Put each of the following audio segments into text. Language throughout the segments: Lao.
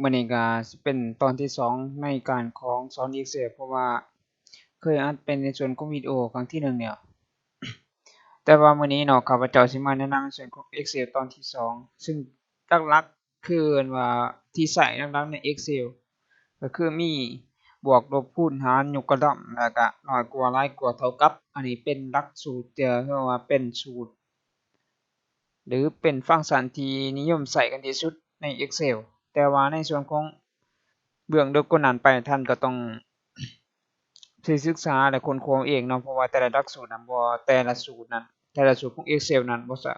ມື້ນີ້ກໍຊິເປັນຕອນທີສອງໃນການຂອງສອນ Excel ເພາະວ່າເຄີຍອັດເປັນໃນສ່ວນຂອງວິດີໂອຄັ້ງທີໜຶ່ງແລ້ວ. ແຕ່ວ່າມື້ນີ້ເນາະ ຂ້າພະເຈົ້າຊິມາແນະນຳໃນສ່ວນຂອງ Excel ຕອນທີສອງ ຊຶ່ງຫຼັກໆ ຄືເອີ້ນວ່າທີ່ໃຊ້ຫຼັກໆໃນ Excel ກໍຄືມີບວກ ລົບ ຄູນ ຫານ ຍົກ ກະດຳ ແລ້ວກະນ້ອຍກວ່າ ຫຼາຍກວ່າ ເທົ່າກັບ. ອັນນີ້ເປັນຫຼັກສູດ ເອີ ເອີ້ນວ່າເປັນສູດ ຫຼືເປັນຟັງຊັນທີ່ນິຍົມໃຊ້ກັນທີ່ສຸດໃນ Excel. ແຕ່ວ່າໃນສ່ວນຂອງເບື້ອງເລິກກວ່ານັ້ນໄປ ທ່ານກໍຕ້ອງ ທີ່ສຶກສາ ແລະ ຄົ້ນຄວ້າເອງເນາະ ເພາະວ່າແຕ່ລະຫຼັກສູດນັ້ນ ບໍ່ ແຕ່ລະສູດນັ້ນ ແຕ່ລະສູດຂອງ Excel ນັ້ນ ບໍ່ສາ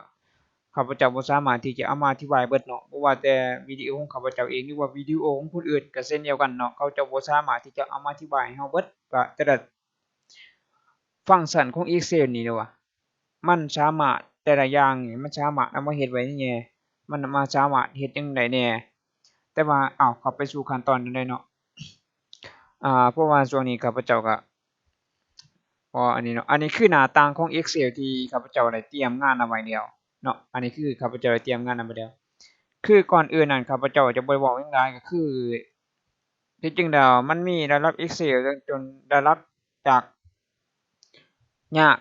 ຂ້າພະເຈົ້າບໍ່ສາມາດທີ່ຈະເອົາມາອະທິບາຍເບິດເນາະ. ບໍ່ວ່າແຕ່ວິດີໂອຂອງຂ້າພະເຈົ້າເອງ ຫຼືວ່າວິດີໂອຂອງຄົນອື່ນກໍເຊັ່ນດຽວກັນເນາະ, ເຂົາເຈົ້າບໍ່ສາມາດທີ່ຈະເອົາມາອະທິບາຍໃຫ້ເຮົາເບິດວ່າແຕ່ລະຟັງຊັນຂອງ Excel ນີ້ເນາະ ວ່າມັນສາມາດ ແຕ່ລະຢ່າງນີ້ມັນສາມາດເອົາມາເຮັດໄວ້ແດ່ ມັນມາສາມາດເຮັດຫຍັງໄດ້ແດ່. ແຕ່ວ່າ ເອົ້າ ເຂົ້າໄປສູ່ຂັ້ນຕອນກັນເລີຍເນາະ. ອາ ເພາະວ່າຊ່ວງນີ້ຂ້າພະເຈົ້າກະ ເພາະອັນນີ້ເນາະ ອັນນີ້ຄືໜ້າຕ່າງຂອງ Excel ທີ່ຂ້າພະເຈົ້າໄດ້ຕຽມງານເອົາໄວ້ແລ້ວເນາະ, ອັນນີ້ຄືຂ້າພະເຈົ້າໄດ້ຕຽມງານເອົາໄວ້ແລ້ວ. ຄືກ່ອນອື່ນນັ້ນ ຂ້າພະເຈົ້າຈະບໍ່ໄດ້ເວົ້າຫຍັງຫຼາຍ ກໍຄືທີ່ຈິງແລ້ວມັນມີລະດັບ Excel ຈົນລະດັບຈາກຍາກ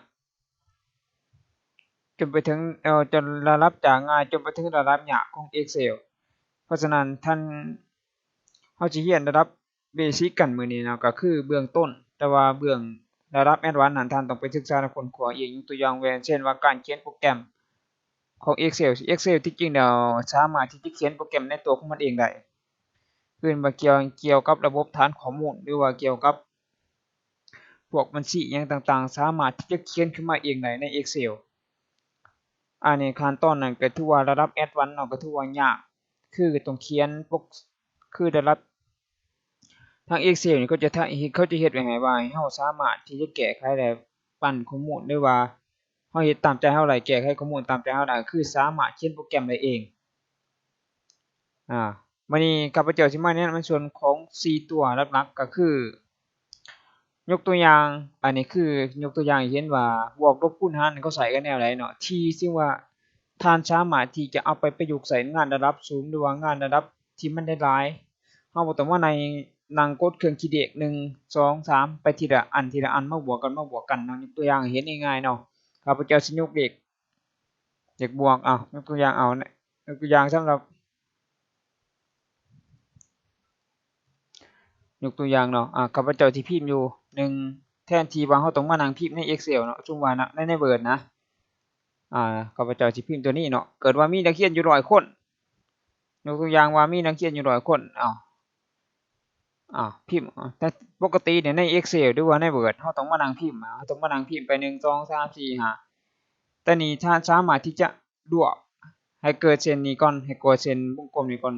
ຈົນໄປເຖິງ ເອີ ຈົນລະດັບຈາກງ່າຍຈົນໄປເຖິງລະດັບຍາກຂອງ Excel. ເພາະສະນັ້ນ ທ່ານ ເຮົາຊິຮຽນລະດັບ Basic ກັນມື້ນີ້ເນາະ ກໍຄືເບື້ອງຕົ້ນ, ແຕ່ວ່າເບື້ອງລະດັບ Advance ນັ້ນ ທ່ານຕ້ອງໄປສຶກສາແລະຄົ້ນຄວ້າເອງ. ຍົກຕົວຢ່າງແມ່ນ ເຊັ່ນວ່າ ການຂຽນໂປຣແກມຂອງ Excel. Excel ທີ່ຈິງແລ້ວສາມາດທີ່ຈະຂຽນໂປຣແກມໃນຕົວຂອງມັນເອງໄດ້, ເອີ້ນວ່າກ່ຽວ ກ່ຽວກັບລະບົບຖານຂໍ້ມູນ ຫຼືວ່າກ່ຽວກັບ ພວກບັນຊີຫຍັງຕ່າງໆ ສາມາດທີ່ຈະຂຽນຂຶ້ນມາເອງໄດ້ໃນ Excel. ອັນນີ້ຂັ້ນຕອນນັ້ນກໍຖືວ່າລະດັບ Advance ເນາະ ກໍຖືວ່າຍາກ, ຄືຕ້ອງຂຽນປົກ ຄືລະດັບທາງ Excel ນີ້ ເຂົາຈະ ເຂົາຈະເຮັດໄວ້ໃຫ້ວ່າ ໃຫ້ເຮົາສາມາດທີ່ຈະແກ້ໄຂ ແລະ ປັ້ນຂໍ້ມູນ ຫຼືວ່າເຮົາເຮັດຕາມໃຈເຮົາໄດ້ ແກ້ໄຂຂໍ້ມູນຕາມໃຈເຮົາໄດ້ ຄືສາມາດຂຽນໂປຣແກຣມໄດ້ເອງ. ອາ ມື້ນີ້ຂ້າພະເຈົ້າຊິມາແນະນຳໃນສ່ວນຂອງສີ່ຕົວຫຼັກໆ ກໍຄື ຍົກຕົວຢ່າງ ອັນນີ້ຄືຍົກຕົວຢ່າງໃຫ້ເຫັນວ່າ ບວກ ລົບ ຄູນ ຫານ ເຂົາໃຊ້ກັນແນວໃດເນາະ ທີ່ ຊຶ່ງວ່າທ່ານສາມາດທີ່ຈະເອົາໄປປະຍຸກໃຊ້ງານລະດັບສູງ ຫຼືວ່າງານລະດັບທີ່ມັນຫຼາຍໆ ເຮົາບໍ່ຕ້ອງມານັ່ງ ນັ່ງກົດເຄື່ອງຄິດເລກ ໜຶ່ງ ສອງ ສາມ ໄປທີລະອັນ ທີລະອັນ ມາບວກກັນ ມາບວກກັນເນາະ. ຍົກຕົວຢ່າງໃຫ້ເຫັນງ່າຍໆເນາະ ຂ້າພະເຈົ້າຊິຍົກເລກ ເລກບວກ ເອົາ ຍົກຕົວຢ່າງ ເອົາ ຍົກຕົວຢ່າງສຳລັບ ຍົກຕົວຢ່າງເນາະ ອາ ຂ້າພະເຈົ້າຊິພິມຢູ່ ໜຶ່ງ ແທນທີ່ວ່າເຮົາຕ້ອງມານັ່ງພິມໃນ Excel ເນາະ ສົມມຸດວ່ານະ ໃນ ໃນ Word ນະ ອາ ຂ້າພະເຈົ້າຊິພິມຕົວນີ້ເນາະ ເກີດວ່າມີນັກຮຽນຢູ່ຮ້ອຍຄົນ ຍົກຕົວຢ່າງວ່າມີນັກຮຽນຢູ່ຮ້ອຍຄົນ ເອົາ ອາ ພິມ ແຕ່ປົກກະຕິນີ້ໃນ Excel ຫຼືວ່າໃນ Word ເຮົາຕ້ອງມານັ່ງພິມ ເຮົາຕ້ອງມານັ່ງພິມໄປ ໜຶ່ງ ສອງ ສາມ ສີ່ ຫ້າ ແຕ່ນີ້ທ່ານສາມາດທີ່ຈະລວບໃຫ້ເກີດເສັ້ນນີ້ກ່ອນ ໃຫ້ເກີດເສັ້ນວົງກົມນີ້ກ່ອນ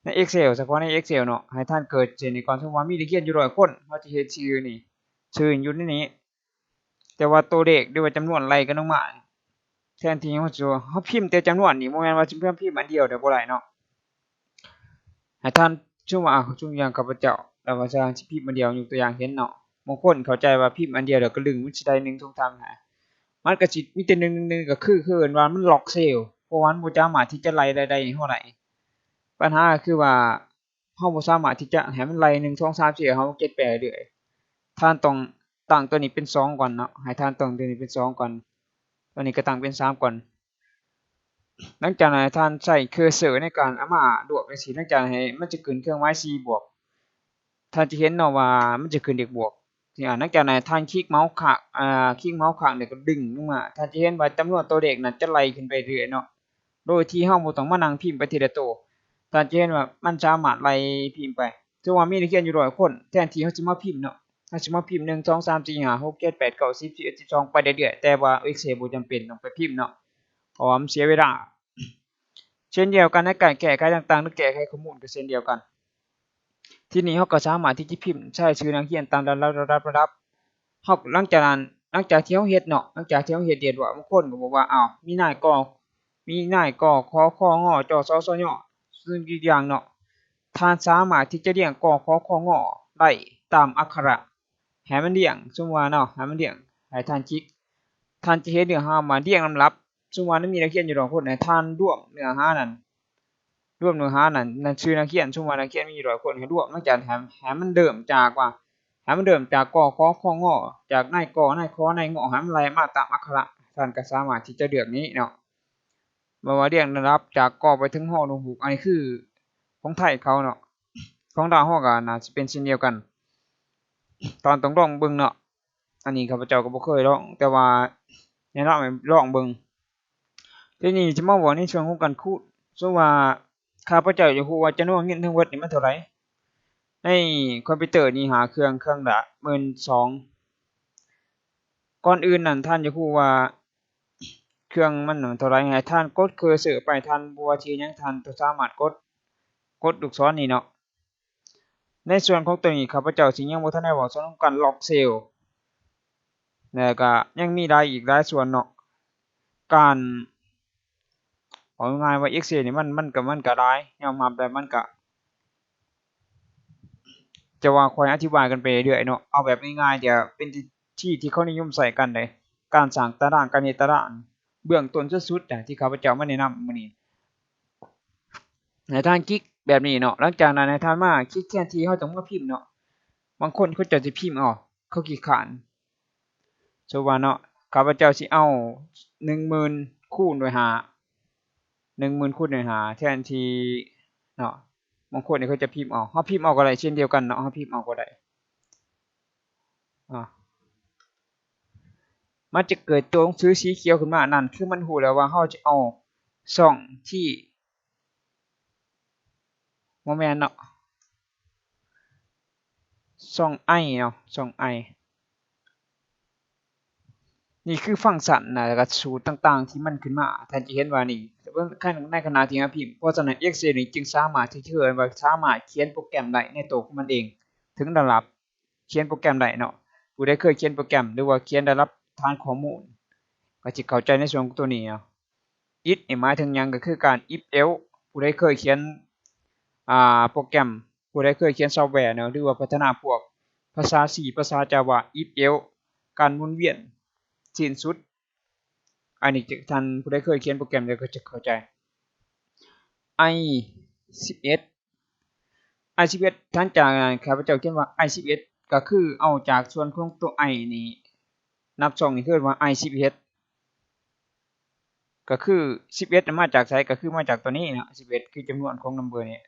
ໃນ Excel ສະເພາະໃນ Excel ເນາະ ໃຫ້ທ່ານເກີດເສັ້ນນີ້ກ່ອນ. ສົມມຸດວ່າມີນັກຮຽນຢູ່ຮ້ອຍຄົນ ເຮົາຈະເຮັດຊື່ນີ້ ຊື່ຢູ່ໃນນີ້ ແຕ່ວ່າຕົວເລກ ຫຼືວ່າຈຳນວນໄລ່ກັນລົງມາ ແທນທີ່ເຮົາຈະ ເຮົາພິມແຕ່ຈຳນວນນີ້ ບໍ່ແມ່ນວ່າຈະພິມອັນດຽວໄດ້ ບໍ່ໄດ້ເນາະ. ໃຫ້ທ່ານ ສົມມຸດວ່າ ອາ ສົມມຸດຢ່າງຂ້າພະເຈົ້າ ແລ້ວວ່າຈະ ຊິພິມອັນດຽວ ຍົກຕົວຢ່າງເຫັນເນາະ ບາງຄົນເຂົ້າໃຈວ່າພິມອັນດຽວ ແລ້ວກໍດຶງ ມັນຊິໄດ້ ໜຶ່ງ ສອງ ສາມ ຫ້າ ມັນກໍຊິມີແຕ່ ໜຶ່ງ ໜຶ່ງ ໜຶ່ງ ກໍຄື ຄືເອີ້ນວ່າມັນລັອກເຊວ ເພາະວ່າມັນບໍ່ສາມາດທີ່ຈະໄລ່ລາຍໄດ້ໃຫ້ເຮົາໄດ້. ບັນຫາກໍຄືວ່າ ເຮົາບໍ່ສາມາດທີ່ຈະໃຫ້ມັນໄລ່ ໜຶ່ງ ສອງ ສາມ ສີ່ ຫ້າ ຫົກ ເຈັດ ແປດ ເລື້ອຍໆ. ທ່ານຕ້ອງຕັ້ງຕົວນີ້ເປັນສອງກ່ອນເນາະ ໃຫ້ທ່ານຕັ້ງຕົວນີ້ເປັນສອງກ່ອນ ຕົວນີ້ກໍຕັ້ງເປັນສາມກ່ອນ. ຫຼັງຈາກນັ້ນໃຫ້ທ່ານໃຊ້ເຄີເຊີໃນການເອົາມາລວບຈັ່ງຊີ້ ຫຼັງຈາກນັ້ນໃຫ້ມັນຈະຂຶ້ນເຄື່ອງໝາຍສີ່ບວກ ທ່ານຈະເຫັນເນາະວ່າມັນຈະຂຶ້ນເລກບວກ. ອາ ຫຼັງຈາກນັ້ນໃຫ້ທ່ານຄລິກເມົາສ໌ຂ້າງ ອາ ຄລິກເມົາສ໌ຂ້າງ ແລ້ວກໍດຶງລົງມາ ທ່ານຈະເຫັນວ່າຈຳນວນຕົວເລກນັ້ນຈະໄລ່ຂຶ້ນໄປເລື້ອຍເນາະ ໂດຍທີ່ເຮົາບໍ່ຕ້ອງມານັ່ງພິມໄປທີລະໂຕ. ທ່ານຈະເຫັນວ່າມັນສາມາດໄລ່ພິມໄປ ສົມມຸດວ່າມີນັກຮຽນຢູ່ຮ້ອຍຄົນ ແທນທີ່ເຮົາຊິມາພິມເນາະ ເຮົາຊິມາພິມ ໜຶ່ງ ສອງ ສາມ ສີ່ ຫ້າ ຫົກ ເຈັດ ແປດ ເກົ້າ ສິບ ສິບເອັດ ສິບສອງ ໄປເລື້ອຍໆ ແຕ່ວ່າ Excel ບໍ່ຈຳເປັນຕ້ອງໄປພິມເນາະ ເພາະວ່າມັນເສຍເວລາ. ເຊັ່ນດຽວກັນໃນການແກ້ໄຂຕ່າງໆ ຫຼືແກ້ໄຂຂໍ້ມູນກໍເຊັ່ນດຽວກັນ. ທີນີ້ເຮົາກໍສາມາດທີ່ຈະພິມໃສ່ຊື່ນັກຮຽນຕາມລະດັບ ລະດັບ ລະດັບ ເຮົາ ຫຼັງຈາກນັ້ນ ຫຼັງຈາກທີ່ເຮົາເຮັດເນາະ ຫຼັງຈາກທີ່ເຮົາເຮັດລຽບຮ້ອຍ ບາງຄົນກໍບອກວ່າ ອ້າວ ມີນາຍ ກ ມີນາຍ ກ ຂ ຄ ງ ຈ ສ ສ ຍ ຍົກຕົວຢ່າງເນາະ ທ່ານສາມາດທີ່ຈະລຽງ ກ ຂ ຄ ງ ໄດ້ຕາມອັກຂະຣະ ໃຫ້ມັນລຽງ ສົມມຸດວ່າເນາະ ໃຫ້ມັນລຽງ ໃຫ້ທ່ານຄລິກ ທ່ານຈະເຫັນເລື່ອງຮາວມາລຽງລຳດັບ. ສົມມຸດວ່າມັນມີນັກຮຽນຢູ່ສອງຄົນ ໃຫ້ທ່ານລວມເນື້ອຫານັ້ນ ລວມເນື້ອຫານັ້ນ ນັ້ນຊື່ນັກຮຽນ ສົມມຸດວ່ານັກຮຽນມີຮ້ອຍຄົນ ໃຫ້ລວມ ຫຼັງຈາກ ໃຫ້ ໃຫ້ມັນເລີ່ມຈາກວ່າ ໃຫ້ມັນເລີ່ມຈາກ ກ ຂ ຄ ງ ຈາກນາຍ ກ ນາຍ ຂ ນາຍ ງ ໃຫ້ມັນໄລ່ມາຕາມອັກຂະລະ ທ່ານກໍສາມາດທີ່ຈະເລືອກນີ້ເນາະ ບໍ່ວ່າລຽງລະດັບຈາກ ກ ໄປເຖິງ ຮ ລົງຫຸກ ອັນນີ້ຄືຂອງໄທເຂົາເນາະ ຂອງລາວເຮົາກໍໜ້າຊິເປັນເຊັ່ນດຽວກັນ ທ່ານຕ້ອງລອງເບິ່ງເນາະ ອັນນີ້ຂ້າພະເຈົ້າກໍບໍ່ເຄີຍລອງ ແຕ່ວ່າແນະນຳໃຫ້ລອງເບິ່ງ. ທີນີ້ຈະມາເວົ້າໃນເລື່ອງຂອງການຄູນ ສົມມຸດວ່າຂ້າພະເຈົ້າຢາກຮູ້ວ່າຈຳນວນເງິນທັງໝົດນີ້ມັນເທົ່າໃດ ໃນຄອມພິວເຕີນີ້ຫ້າເຄື່ອງ ເຄື່ອງລະໝື່ນສອງ ກ່ອນອື່ນນັ້ນທ່ານຢາກຮູ້ວ່າເຄື່ອງມັນເທົ່າໃດ ໃຫ້ທ່ານກົດເຄີເຊີໄປ ທ່ານບໍ່ວ່າຊິເຮັດຫຍັງ ທ່ານກໍສາມາດກົດ ກົດລູກສອນນີ້ເນາະ. ໃນສ່ວນຂອງໂຕນີ້ ຂ້າພະເຈົ້າຊິຍັງບໍ່ທັນໄດ້ເວົ້າສ່ວນຂອງການລັອກເຊວ ແລ້ວກະຍັງມີຫຼາຍອີກຫຼາຍສ່ວນເນາະ ການ ເວົ້າງ່າຍໆວ່າ Excel ນີ້ມັນ ມັນກະ ມັນກະຫຼາຍ ຍອມຮັບໄດ້ ມັນກະ ຈະວ່າຂ້ອຍອະທິບາຍກັນໄປເລື້ອຍໆເນາະ ເອົາແບບງ່າຍໆ ທີ່ເປັນທີ່ ທີ່ເຂົານິຍົມໃຊ້ກັນເດ້ ການສ້າງຕາລາງ ການເຮັດຕາລາງ ເບື້ອງຕົ້ນສຸດໆ ທີ່ຂ້າພະເຈົ້າມາແນະນຳມື້ນີ້ ໃຫ້ທ່ານຄລິກແບບນີ້ເນາະ ຫຼັງຈາກນັ້ນໃຫ້ທ່ານມາຄລິກແທນທີ່ເຮົາຕ້ອງມາພິມເນາະ ບາງຄົນເຂົາເຈົ້າຊິພິມເອົາ ເຂົາຂີ້ຄ້ານ ສົມມຸດວ່າເນາະ ຂ້າພະເຈົ້າຊິເອົາໜຶ່ງໝື່ນຄູນດ້ວຍຫ້າ ໜຶ່ງໝື່ນຄູນດ້ວຍຫ້າ ແທນທີ່ເນາະ ບາງຄົນນີ້ເຂົາຈະພິມເອົາ ເຮົາພິມເອົາກໍໄດ້ເຊັ່ນດຽວກັນເນາະ ເຮົາພິມເອົາກໍໄດ້ ອາ ມັນຈະເກີດຕົວໜັງສືສີຂຽວຂຶ້ນມາ ນັ້ນຄືມັນຮູ້ແລ້ວວ່າເຮົາຈະເອົາຊ່ອງທີ່ ບໍ່ແມ່ນເນາະ ຊ່ອງ I ເນາະ ຊ່ອງ I ນີ້ຄືຟັງຊັນນະ ແລ້ວກໍສູດຕ່າງໆທີ່ມັນຂຶ້ນມາ ທ່ານຈະເຫັນວ່ານີ້ ໃນຂະນະທີ່ເຮົາພິມ ເພາະສະນັ້ນ Excel ນີ້ຈຶ່ງສາມາດທີ່ຈະເອີ້ນວ່າສາມາດຂຽນໂປຣແກຣມໄດ້ໃນໂຕຂອງມັນເອງ ເຖິງລະດັບ ຂຽນໂປຣແກຣມໄດ້ເນາະ ຜູ້ໃດເຄີຍຂຽນໂປຣແກຣມ ຫຼືວ່າຂຽນລະດັບຖານຂໍ້ມູນ ກໍຊິເຂົ້າໃຈໃນສ່ວນຂອງໂຕນີ້ເນາະ if ນີ້ໝາຍເຖິງຫຍັງ ກໍຄືການ if else ຜູ້ໃດເຄີຍຂຽນ ອ່າ ໂປຣແກຣມ ຜູ້ໃດເຄີຍຂຽນຊອບແວເນາະ ຫຼືວ່າພັດທະນາພວກພາສາ C ພາສາ Java if else ການໝູນວຽນສິ້ນສຸດ ອັນນີ້ທ່ານຜູ້ໃດເຄີຍຂຽນໂປຣແກຣມແລ້ວກໍຈະເຂົ້າໃຈ I ສິບເອັດ I ສິບເອັດ ຫຼັງຈາກນັ້ນ ຂ້າພະເຈົ້າຂຽນວ່າ I ສິບເອັດ ກໍຄືເອົາຈາກສ່ວນຂອງຕົວ I ນີ້ ນັບຊ່ອງນີ້ ເອີ້ນວ່າ I ສິບເອັດ ກໍຄືສິບເອັດ ມາຈາກໃສ ກໍຄືມາຈາກຕົວນີ້ເນາະ ສິບເອັດ ຄືຈຳນວນຂອງ number ນີ້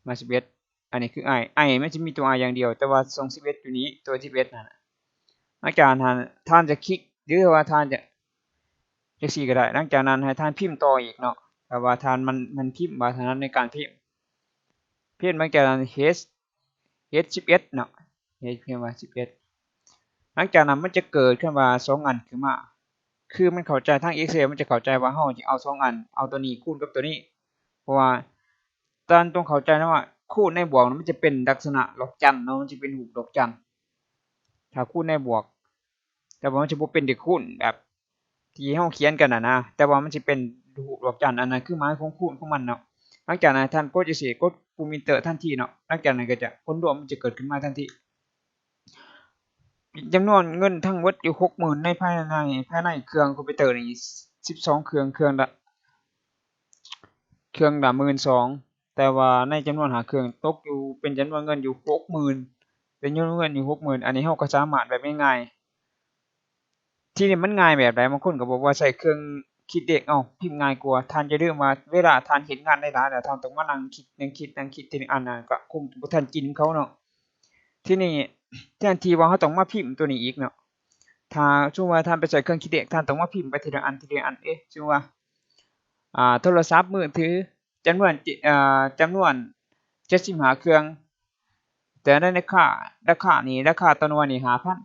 ມາ ສິບເອັດ ອັນນີ້ຄື I I ມັນຈະມີຕົວ I ຢ່າງດຽວ ແຕ່ວ່າຊ່ອງ ສິບເອັດ ຢູ່ນີ້ ຕົວ ສິບເອັດ ນັ້ນ ຫຼັງຈາກນັ້ນ ທ່ານຈະຄລິກ ຫຼືວ່າທ່ານຈະ ຈັ່ງຊີ້ກໍໄດ້ ຫຼັງຈາກນັ້ນໃຫ້ທ່ານພິມຕໍ່ອີກເນາະ ຖ້າວ່າທ່ານ ມັນ ມັນພິມ ວ່າຖະໜັດໃນການພິມ ພິມ ຫຼັງຈາກນັ້ນ H H ສິບເອັດ ເນາະ H ພິມວ່າ ສິບເອັດ ຫຼັງຈາກນັ້ນມັນຈະເກີດຂຶ້ນວ່າສອງອັນຂຶ້ນມາ ຄືມັນເຂົ້າໃຈ ທາງ Excel ມັນຈະເຂົ້າໃຈວ່າເຮົາຈະເອົາສອງອັນ ເອົາຕົວນີ້ຄູນກັບຕົວນີ້ ເພາະວ່າທ່ານຕ້ອງເຂົ້າໃຈນຳວ່າ ຄູນໃນບວກມັນຈະເປັນລັກສະນະດອກຈັນເນາະ ມັນຈະເປັນຮູບດອກຈັນ ຖ້າຄູນໃນບວກ ແຕ່ວ່າມັນຈະບໍ່ເປັນເລກຄູນແບບທີ່ເຮົາຂຽນກັນນະນະ ແຕ່ວ່າມັນຈະເປັນຮູບດອກຈັນ ອັນນັ້ນຄືໝາຍຂອງຄູນຂອງມັນເນາະ ຫຼັງຈາກນັ້ນທ່ານກົດ Escape ກົດປຸ່ມ Enter ທັນທີເນາະ ຫຼັງຈາກນັ້ນກໍຈະ ຜົນລວມມັນຈະເກີດຂຶ້ນມາທັນທີ ຈຳນວນເງິນທັງໝົດຢູ່ຫົກໝື່ນ ໃນພາຍໃນ ພາຍໃນເຄື່ອງຄອມພິວເຕີນີ້ ສິບສອງເຄື່ອງ ເຄື່ອງລະ ເຄື່ອງລະໝື່ນສອງ ແຕ່ວ່າໃນຈຳນວນຫ້າເຄື່ອງ ຕົກຢູ່ເປັນຈຳນວນເງິນຢູ່ຫົກໝື່ນ ເປັນຈຳນວນເງິນຢູ່ຫົກໝື່ນ ອັນນີ້ເຮົາກໍສາມາດແບບງ່າຍໆ ທີ່ນີ້ມັນງ່າຍແບບໃດ ບາງຄົນກໍບອກວ່າໃຊ້ເຄື່ອງຄິດເລກ ເອົ້າ ພິມງ່າຍກວ່າ ທ່ານຢ່າລືມວ່າເວລາທ່ານເຮັດງານຫຼາຍໆແລ້ວ ທ່ານຕ້ອງມານັ່ງຄິດ ນັ່ງຄິດ ນັ່ງຄິດ ທີລະອັນນັ້ນກໍຄົງບໍ່ທັນຈິນເຂົາເນາະ ທີນີ້ແທນທີ່ວ່າເຮົາຕ້ອງມາພິມຕົວນີ້ອີກເນາະ ຖ້າສົມມຸດວ່າທ່ານໄປໃຊ້ເຄື່ອງຄິດເລກ ທ່ານຕ້ອງມາພິມໄປທີລະອັນ ທີລະອັນ ເອະ ສົມມຸດວ່າ ອ່າ ໂທລະສັບມືຖື ຈຳນວນ ເອີ ຈຳນວນເຈັດສິບຫ້າເຄື່ອງ ແຕ່ໃນລາຄາ ລາຄານີ້ ລາຄາຕໍ່ໜ່ວຍນີ້ຫ້າພັນ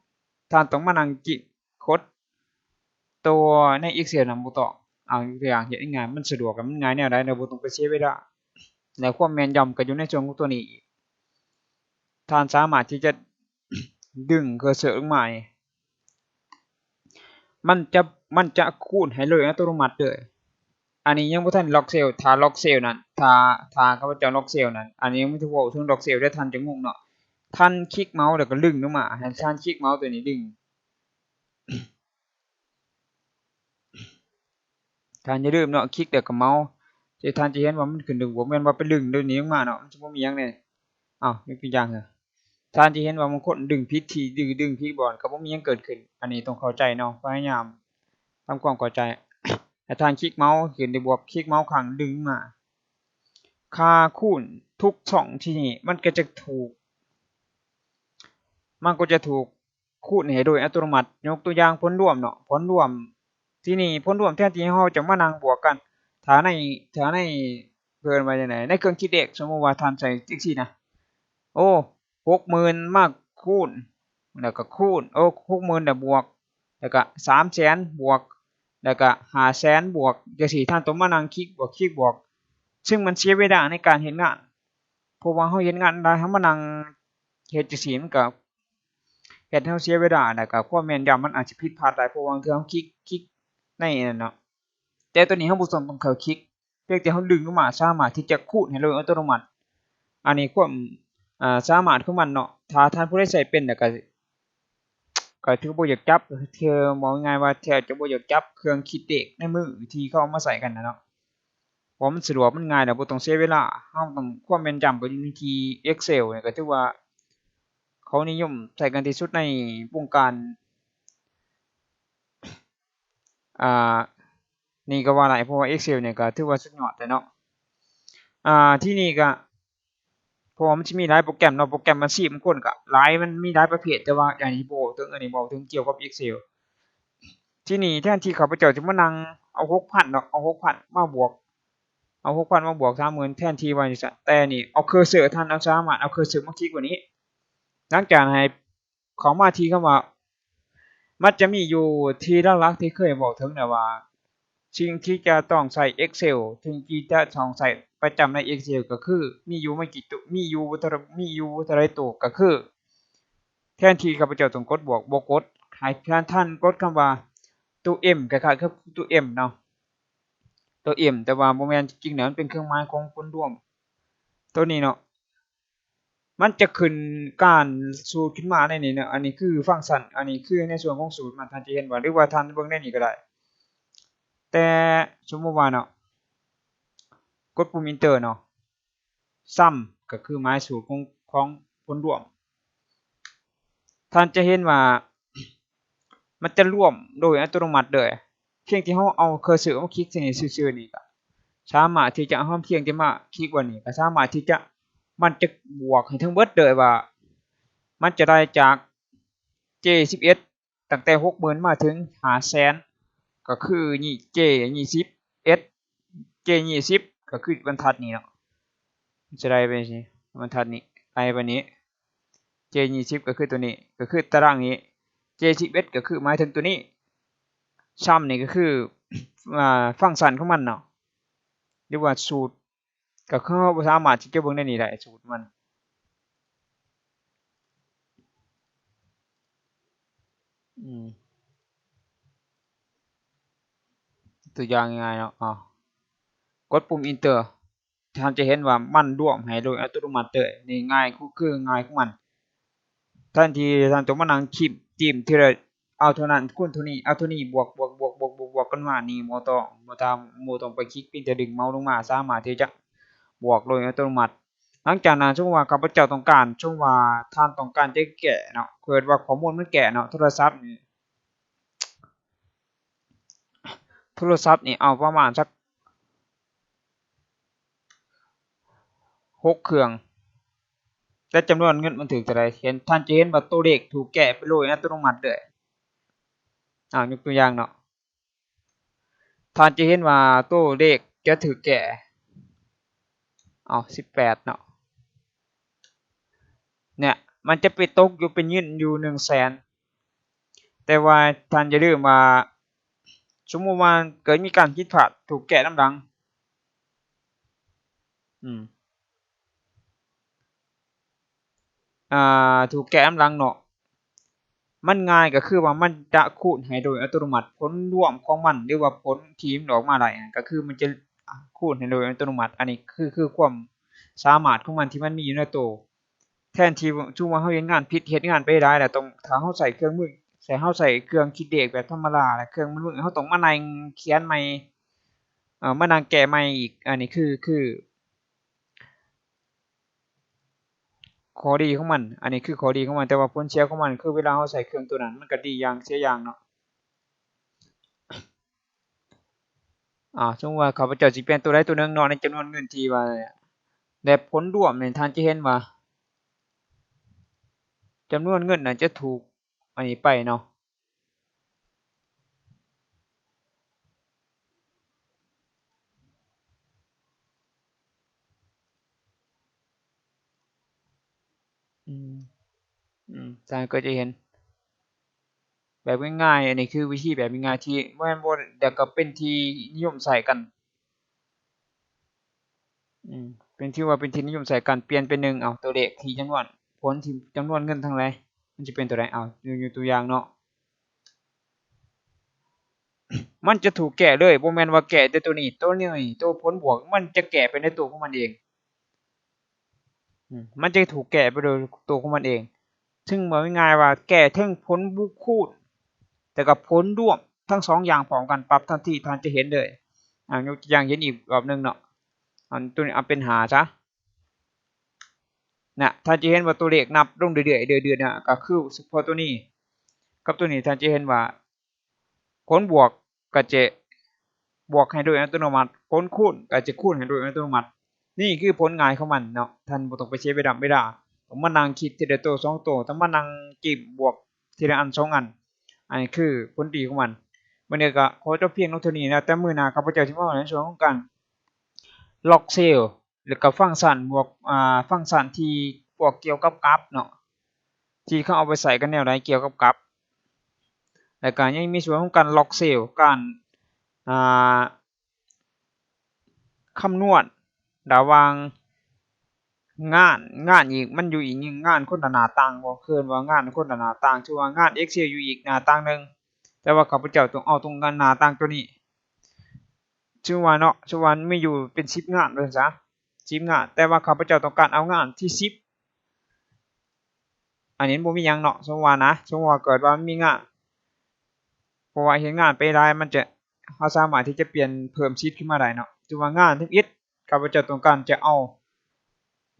ທ່ານຕ້ອງມານັ່ງຈິກ ກົດ ຕົວໃນ Excel ນຳບໍ່ຕ້ອງ ເອົາຕົວຢ່າງເຮັດງ່າຍໆ ມັນສະດວກ ແລະ ມັນງ່າຍແນວໃດ ແລ້ວບໍ່ຕ້ອງໄປເສຍເວລາ ແລະ ຄວາມແມ່ນຢໍ້າກໍຢູ່ໃນຊ່ວງຂອງຕົວນີ້ອີກ ທ່ານສາມາດທີ່ຈະດຶງເຄີເຊີລົງມາ ມັນຈະ ມັນຈະຄູນໃຫ້ໂດຍອັດຕະໂນມັດເລີຍ ອັນນີ້ຍັງບໍ່ທັນລັອກເຊວ ຖ້າລັອກເຊວນັ້ນ ຖ້າ ຖ້າຂ້າພະເຈົ້າລັອກເຊວນັ້ນ ອັນນີ້ຍັງບໍ່ທັນເວົ້າເຖິງລັອກເຊວເດີ ທ່ານຈະງົງເນາະ ທ່ານຄລິກເມົາສ໌ແລ້ວກໍດຶງລົງມາ ໃຫ້ທ່ານຄລິກເມົາສ໌ຕົວນີ້ດຶງ ທ່ານຢ່າລືມເນາະ ຄລິກແລ້ວກໍເມົາສ໌ ທີ່ທ່ານຈະເຫັນວ່າມັນຂຶ້ນດຶງບວກ ແມ່ນວ່າໄປດຶງໂດຍນີ້ລົງມາເນາະ ມັນຈະບໍ່ມີຫຍັງເດ. ອ້າວ ຍົກຕົວຢ່າງເນາະ ທ່ານຈະເຫັນວ່າບາງຄົນດຶງຜິດທີ່ ດຶງ ດຶງຜິດບ່ອນ ກໍບໍ່ມີຫຍັງເກີດຂຶ້ນ. ອັນນີ້ຕ້ອງເຂົ້າໃຈເນາະ ພະຍາຍາມທຳຄວາມເຂົ້າໃຈ. ໃຫ້ທ່ານຄລິກເມົາສ໌ຂຶ້ນໄດ້ບວກ ຄລິກເມົາສ໌ຂ້າງດຶງມາ ຄ່າຄູນທຸກຊ່ອງທີ່ນີ້ ມັນກໍຈະຖືກ ມັນກໍຈະຖືກຄູນໃຫ້ໂດຍອັດຕະໂນມັດ. ຍົກຕົວຢ່າງຜົນລວມເນາະ ຜົນລວມ ທີ່ນີ້ຜົນລວມແທນທີ່ເຮົາຈະມານັ່ງບວກກັນ ຖ້າໃນ ຖ້າໃນ ເອີ້ນວ່າຈັ່ງໃດ ໃນເຄື່ອງຄິດເລກ ສົມມຸດວ່າທ່ານໃສ່ຈັ່ງຊີ້ນະ ໂອ້ ຫົກໝື່ນມາຄູນ ແລ້ວກໍຄູນ ໂອ້ ຫົກໝື່ນແລ້ວບວກ ແລ້ວກໍສາມແສນບວກ ແລ້ວກໍຫ້າແສນບວກ ຈັ່ງຊີ້ ທ່ານຕ້ອງມານັ່ງຄລິກບວກ ຄລິກບວກ ຊຶ່ງມັນເສຍເວລາໃນການເຮັດງານ ເພາະວ່າເຮົາເຮັດງານຫຼາຍ ເຮົາມານັ່ງເຮັດຈັ່ງຊີ້ ມັນກໍເຮັດໃຫ້ເຮົາເສຍເວລາ ແລ້ວກໍຄວາມແມ່ນຢຳມັນອາດຈະຜິດພາດໄດ້ ເພາະວ່າບາງເທື່ອເຮົາຄລິກ ຄລິກໃນນັ້ນເນາະ ແຕ່ໂຕນີ້ເຮົາບໍ່ຕ້ອງ ຕ້ອງເຂົ້າຄລິກ ພຽງແຕ່ເຮົາດຶງອອກມາ ສາມາດທີ່ຈະຄູນໃຫ້ໂດຍອັດຕະໂນມັດ. ອັນນີ້ຄວາມ ອ່າ ສາມາດຂອງມັນເນາະ ຖ້າທ່ານຜູ້ໃດໃຊ້ເປັນແລ້ວກໍ ກໍຖືບໍ່ຢາກຈັບ ເທື່ອ ເວົ້າງ່າຍໆວ່າແທບຈະບໍ່ຢາກຈັບເຄື່ອງຄິດເລກໃນມືທີ່ເຂົາເອົາມາໃຊ້ກັນນະເນາະ ເພາະມັນສະດວກ ມັນງ່າຍ ແລ້ວບໍ່ຕ້ອງເສຍເວລາ. ເຮົາຕ້ອງ ຄວາມແມ່ນຢຳກໍຢູ່ໃນທີ່ Excel ນີ້ກໍຖືວ່າເຂົານິຍົມໃຊ້ກັນທີ່ສຸດໃນວົງການ ອ່າ ນີ້ກໍວ່າໄດ້ ເພາະວ່າ Excel ນີ້ກໍຖືວ່າສຸດຍອດແລ້ວເນາະ. ອ່າ ທີນີ້ກໍ ເພາະວ່າມັນຊິມີຫຼາຍໂປຣແກຣມເນາະ ໂປຣແກຣມບັນຊີບາງຄົນກໍຫຼາຍ ມັນມີຫຼາຍປະເພດ ແຕ່ວ່າອັນນີ້ບໍ່ເຖິງ ອັນນີ້ເວົ້າເຖິງກ່ຽວກັບ Excel. ທີນີ້ແທນທີ່ຂ້າພະເຈົ້າຈະມານັ່ງເອົາຫົກພັນເນາະ ເອົາຫົກພັນມາບວກ ເອົາຫົກພັນມາບວກສາມໝື່ນ ແທນທີ່ວ່າຈັ່ງຊັ້ນ ແຕ່ນີ້ເອົາເຄີເຊີ ທ່ານເອົາ ສາມາດເອົາເຄີເຊີມາຄລິກໄວ້ນີ້ ຫຼັງຈາກໃຫ້ ເຂົ້າມາທີ່ຄຳວ່າ ມັນຈະມີຢູ່ທີ່ຫຼັກໆທີ່ເຄີຍເວົ້າເຖິງນະວ່າ ສິ່ງທີ່ຈະຕ້ອງໃຊ້ Excel ສິ່ງທີ່ຈະຕ້ອງໃຊ້ປະຈຳໃນ Excel ກໍຄື ມີຢູ່ບໍ່ກີ່ໂຕ ມີຢູ່ບໍ່ເທົ່າ ມີຢູ່ບໍ່ເທົ່າໃດໂຕ ກໍຄື ແທນທີ່ຂ້າພະເຈົ້າຕ້ອງກົດບວກ ບໍ່ກົດ ໃຫ້ທ່ານ ທ່ານກົດຄຳວ່າໂຕ M ຄ້າຍໆກັບໂຕ M ເນາະ ໂຕ M ແຕ່ວ່າບໍ່ແມ່ນ ຈິງໆແລ້ວມັນເປັນເຄື່ອງໝາຍຂອງຜົນລວມ ໂຕນີ້ເນາະ. ມັນຈະຂຶ້ນການສູດຂຶ້ນມາໃນນີ້ເນາະ ອັນນີ້ຄືຟັງຊັນ ອັນນີ້ຄືໃນສ່ວນຂອງສູດມັນ ທ່ານຈະເຫັນວ່າ ຫຼືວ່າທ່ານເບິ່ງໃນນີ້ກໍໄດ້ ແຕ່ສົມມຸດວ່າເນາະ ກົດປຸ່ມ Enter ເນາະ Sum ກໍຄືໝາຍສູດຂອງ ຂອງຜົນລວມ ທ່ານຈະເຫັນວ່າ ມັນຈະລວມໂດຍອັດຕະໂນມັດເລີຍ ພຽງທີ່ເຮົາເອົາເຄີເຊີມາຄລິກໃສ່ຊື່ໆນີ້ ກໍສາມາດທີ່ຈະ ເຮົາພຽງແຕ່ມາຄລິກວ່ານີ້ ກໍສາມາດທີ່ຈະ ມັນຈະບວກໃຫ້ທັງເບິດເລີຍວ່າ ມັນຈະໄດ້ຈາກ J ສິບເອັດ ຕັ້ງແຕ່ ຫົກໝື່ນ ມາເຖິງ ຫ້າແສນ ກໍຄືນີ້ J ຊາວເອັດ J ຊາວເອັດ ກໍຄືບັນທັດນີ້ເນາະ ຈະໄດ້ໄປຈັ່ງຊີ້ ບັນທັດນີ້ ໄລ່ໄປນີ້ J ຊາວເອັດ ກໍຄືໂຕນີ້ ກໍຄືຕາລາງນີ້ J ຊາວເອັດ ກໍຄືໝາຍເຖິງໂຕນີ້ Sum ນີ້ກໍຄື ອ່າ ຟັງຊັນຂອງມັນເນາະ ຫຼືວ່າສູດ ກໍຄືເຮົາບໍ່ສາມາດທີ່ຈະເບິ່ງໃນນີ້ໄດ້ ສູດມັນ ອືມ ຕົວຢ່າງງ່າຍໆເນາະ ເອົາ ກົດປຸ່ມ Enter ທ່ານຈະເຫັນວ່າມັນລວມໃຫ້ໂດຍອັດຕະໂນມັດເລີຍ ນີ້ງ່າຍ ຄື ຄືງ່າຍຂອງມັນ ແທນທີ່ທ່ານຕ້ອງມານັ່ງຄລິກ ຈິ້ມທີລະ ເອົາເທົ່ານັ້ນຄູນເທົ່ານີ້ ເອົາເທົ່ານີ້ ບວກ ບວກ ບວກກັນມາ ນີ້ບໍ່ຕ້ອງ ບໍ່ຕ້ອງ ບໍ່ຕ້ອງໄປຄລິກ ພຽງແຕ່ດຶງເມົາສ໌ລົງມາ ສາມາດທີ່ຈະບວກໂດຍອັດຕະໂນມັດ. ຫຼັງຈາກນັ້ນ ສົມມຸດວ່າຂ້າພະເຈົ້າຕ້ອງການ ສົມມຸດວ່າທ່ານຕ້ອງການຈະແກ້ເນາະ ເກີດວ່າຂໍ້ມູນມັນແກ້ເນາະ ໂທລະສັບນີ້ ໂທລະສັບນີ້ເອົາປະມານສັກຫົກເຄື່ອງ ແຕ່ຈຳນວນເງິນມັນຖືກເທົ່າໃດ ເຫັນ ທ່ານຈະເຫັນວ່າຕົວເລກຖືກແກ້ໄປໂດຍອັດຕະໂນມັດເລີຍ ອາ ຍົກຕົວຢ່າງເນາະ ທ່ານຈະເຫັນວ່າຕົວເລກຈະຖືກແກ້ ເອົາ ສິບແປດເນາະ ເນຍ ມັນຈະໄປຕົກຢູ່ເປັນເງິນຢູ່ໜຶ່ງແສນ ແຕ່ວ່າທ່ານຢ່າລືມວ່າ ສົມມຸດວ່າເກີດມີການຜິດພາດ ຖືກແກ້ນຳຫຼັງ ອືມ ອ່າ ຖືກແກ້ນຳຫຼັງເນາະ ມັນງ່າຍກໍຄືວ່າມັນຈະຄູນໃຫ້ໂດຍອັດຕະໂນມັດ ຜົນລວມຂອງມັນ ຫຼືວ່າຜົນທີ່ມັນອອກມາໄດ້ ກໍຄືມັນຈະຄູນໃຫ້ໂດຍອັດຕະໂນມັດ ອັນນີ້ຄື ຄືຄວາມສາມາດຂອງມັນທີ່ມັນມີຢູ່ໃນໂຕ ແທນທີ່ ສົມມຸດວ່າເຮົາເຮັດງານຜິດ ເຮັດງານໄປຫຼາຍແລ້ວ ຕ້ອງ ຖ້າເຮົາໃຊ້ເຄື່ອງມື ໃຊ້ ເຮົາໃຊ້ເຄື່ອງຄິດເລກແບບທຳມະດາ ແລ້ວເຄື່ອງມື ເຮົາຕ້ອງມານັ່ງຂຽນໃໝ່ ເອີ ມານັ່ງແກ້ໃໝ່ອີກ. ອັນນີ້ຄື ຄືຂໍ້ດີຂອງມັນ, ອັນນີ້ຄືຂໍ້ດີຂອງມັນ, ແຕ່ວ່າຜົນເສຍຂອງມັນຄືເວລາເຮົາໃຊ້ເຄື່ອງໂຕນັ້ນ ມັນກໍດີຢ່າງເສຍຢ່າງເນາະ. ອາ ສົມມຸດວ່າຂ້າພະເຈົ້າຊິປ່ຽນໂຕໃດໂຕໜຶ່ງເນາະ ໃນຈຳນວນເງິນທີ່ວ່າ ແລະ ຜົນລວມນີ້ທ່ານຈະເຫັນວ່າ ຈຳນວນເງິນນັ້ນຈະຖືກອັນນີ້ໄປເນາະ. ອືມ ອືມ ທ່ານກໍຈະເຫັນແບບງ່າຍໆ, ອັນນີ້ຄືວິທີແບບງ່າຍໆ ທີ່ບໍ່ແມ່ນບໍ່ ແຕ່ກໍເປັນທີ່ນິຍົມໃຊ້ກັນ. ອືມ ເປັນ ຖືວ່າເປັນທີ່ນິຍົມໃຊ້ກັນ. ປ່ຽນເປັນໜຶ່ງ ເອົາຕົວເລກທີ່ຈຳນວນ ຜົນທີ່ຈຳນວນເງິນທັງຫຼາຍ ມັນຈະເປັນຕົວໃດ? ເອົາ ຍົກ ຍົກຕົວຢ່າງເນາະ ມັນຈະຖືກແກ້ເລີຍ, ບໍ່ແມ່ນວ່າແກ້ແຕ່ຕົວນີ້ ຕົວນີ້ ຕົວຜົນບວກ ມັນຈະແກ້ໄປໃນຕົວຂອງມັນເອງ. ອືມ ມັນຈະຖືກແກ້ໄປໂດຍຕົວຂອງມັນເອງ. ເຊິ່ງເວົ້າງ່າຍໆວ່າແກ້ເທິງຜົນບວກຄູນ ແລ້ວກໍຜົນລວມ ທັງສອງຢ່າງພ້ອມກັນ ປັບທັນທີ ທ່ານຈະເຫັນເລີຍ. ອາ ຍົກຕົວຢ່າງເຫັນອີກລອບໜຶ່ງເນາະ, ອັນຕົວນີ້ເອົາເປັນຫ້າຊະ. ນະ ທ່ານຈະເຫັນວ່າຕົວເລກນັບລົງເລື້ອຍໆ ເລື້ອຍໆນະ ກໍຄືສະເພາະຕົວນີ້ກັບຕົວນີ້ ທ່ານຈະເຫັນວ່າຜົນບວກກໍຈະບວກໃຫ້ໂດຍອັດຕະໂນມັດ, ຜົນຄູນກໍຈະຄູນໃຫ້ໂດຍອັດຕະໂນມັດ. ນີ້ຄືຜົນງ່າຍຂອງມັນເນາະ, ທ່ານບໍ່ຕ້ອງໄປເສຍເວລາ ເວລາ ຕ້ອງມານັ່ງຄິດທີລະໂຕສອງໂຕ, ຕ້ອງມານັ່ງຈິ້ມບວກທີລະອັນສອງອັນ. ອັນນີ້ຄືຜົນດີຂອງມັນ. ມື້ນີ້ກໍຂໍຈົບພຽງລົງເທົ່ານີ້ນະ, ແຕ່ມື້ໜ້າຂ້າພະເຈົ້າຊິມາເວົ້າໃນສ່ວນຂອງການລັອກເຊວ ແລ້ວກໍຟັງຊັນບວກ ອາ ຟັງຊັນທີ່ພວກກ່ຽວກັບກາຟເນາະ ທີ່ເຂົາເອົາໄປໃຊ້ກັນແນວໃດກ່ຽວກັບກາຟ. ແລ້ວກໍຍັງມີສ່ວນຂອງການລັອກເຊວ ການ ອາ ຄຳນວນລະຫວ່າງງານ ງານອີກ ມັນຢູ່ອີກງານຄົນລະໜ້າຕ່າງບໍ່ ເອີ້ນວ່າງານຄົນລະໜ້າຕ່າງ ຖືວ່າງານ Excel ຢູ່ອີກໜ້າຕ່າງໜຶ່ງ, ແຕ່ວ່າຂ້າພະເຈົ້າຕ້ອງເອົາຕົງໜ້າຕ່າງຕົວນີ້ ສົມມຸດວ່າເນາະ ສົມມຸດວ່າມີຢູ່ເປັນສິບງານວ່າຊັ້ນຊະ ສິບງານ, ແຕ່ວ່າຂ້າພະເຈົ້າຕ້ອງການເອົາງານທີສິບ. ອັນນີ້ມັນບໍ່ມີຫຍັງເນາະ ສົມມຸດວ່ານະ ສົມມຸດວ່າເກີດວ່າມັນມີງານ ເພາະວ່າເຮັດງານໄປຫຼາຍ ມັນຈະ ເຮົາສາມາດທີ່ຈະປ່ຽນເພີ່ມສິດຂຶ້ນມາໄດ້ເນາະ. ສົມມຸດວ່າງານທຳອິດ ຂ້າພະເຈົ້າຕ້ອງການຈະເອົາ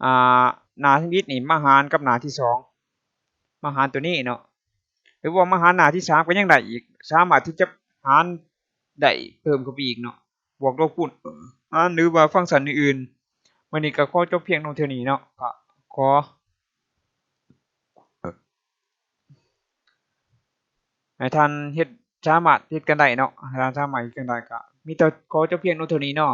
ອາ ໜ້າທຳອິດນີ້ມາຫານກັບໜ້າທີສອງ ມາຫານຕົວນີ້ເນາະ ຫຼືວ່າມາຫານໜ້າທີສາມກໍຍັງໄດ້ອີກ ສາມາດທີ່ຈະຫານໄດ້ເພີ່ມເຂົ້າໄປອີກເນາະ ບວກລົບຄູນຫານ ຫຼືວ່າຟັງຊັນອື່ນໆ. ມື້ນີ້ກໍຂໍຈົບພຽງລົງເທົ່ານີ້ເນາະ ກໍຂໍໃຫ້ທ່ານເຮັດ ສາມາດເຮັດກັນໄດ້ເນາະ ໃຫ້ທ່ານສາມາດເຮັດກັນໄດ້. ກໍມີແຕ່ຂໍຈົບພຽງລົງເທົ່ານີ້ເນາະ.